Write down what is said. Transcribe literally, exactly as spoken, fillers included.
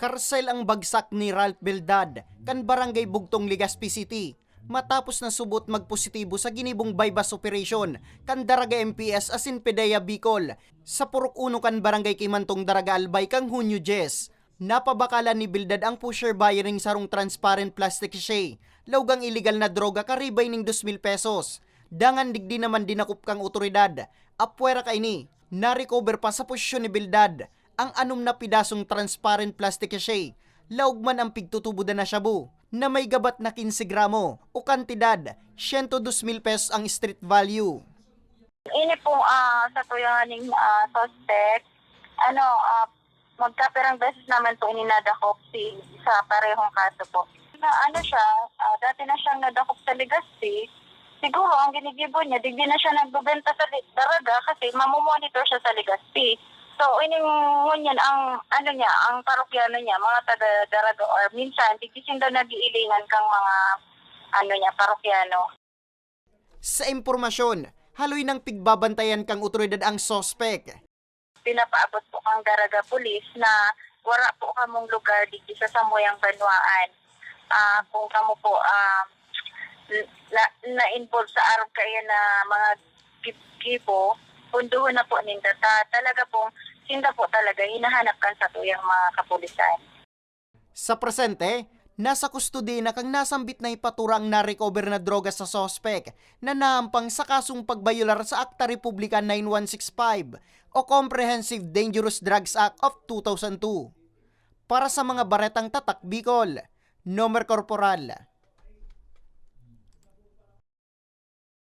Karsel ang bagsak ni Ralph Bildad kan Barangay Bugtong, Legazpi City, matapos na subot magpositibo sa ginibong buy-bust operation kan Daraga M P S asin PDEA Bicol sa Purok Uno kan Barangay Kimantong, Daraga, Albay kan Hunyo dyes. Napabakalan ni Bildad ang pusher buyer ning sarong transparent plastic sachet, laog ang iligal na droga karibay ning dos mil pesos. Dangan digdi naman dinakop kan otoridad. Apwera kaini, na-recover pa sa posesyon ni Bildad ang anom na pidasong transparent plastic sachet, laog man ang pigtutubodan na shabu na may gabat na quince gramo o kantidad, siyento dos mil pesos ang street value. Ini pong, ah, sa tuyanganing, ah, suspect, ano, ah, magkapirang beses naman po ini nadakop si, sa parehong kaso po. Na ano siya, ah, dati na siyang nadakop sa Legazpi. Siguro ang ginigibo niya, digdi na siya nagbebenta sa Li-, Daraga kasi mamomonitor siya sa Legazpi. So, ining ngunyan ang, ano niya, ang parokyano niya, mga taga Daraga or minsan, digdi sinda nag-iilingan kang mga, ano niya, parokyano. Sa impormasyon, haloy nang pigbabantayan kang otoridad ang suspek. Pinapaabot po kang Daraga Police na wara po kamong lugar digdi sa samuyang banwaan. Ah, kung kamo po, ah, n-, na, na-involve sa arog kaiyan na mga gib-, gibo, punduhon na po ninda. Ta-, talaga pong, sinda po talaga, hinahanap kan satuyang mga kapulisan. Sa presente, nasa kustodiya na kan nasambit na hepatura ang na-recover na droga sa suspek na naampang sa kasong pagbayolar sa Akta Republika nine one six five o Comprehensive Dangerous Drugs Act of two thousand two. Para sa mga baretang Tatak Bicol, Nomer Corporal.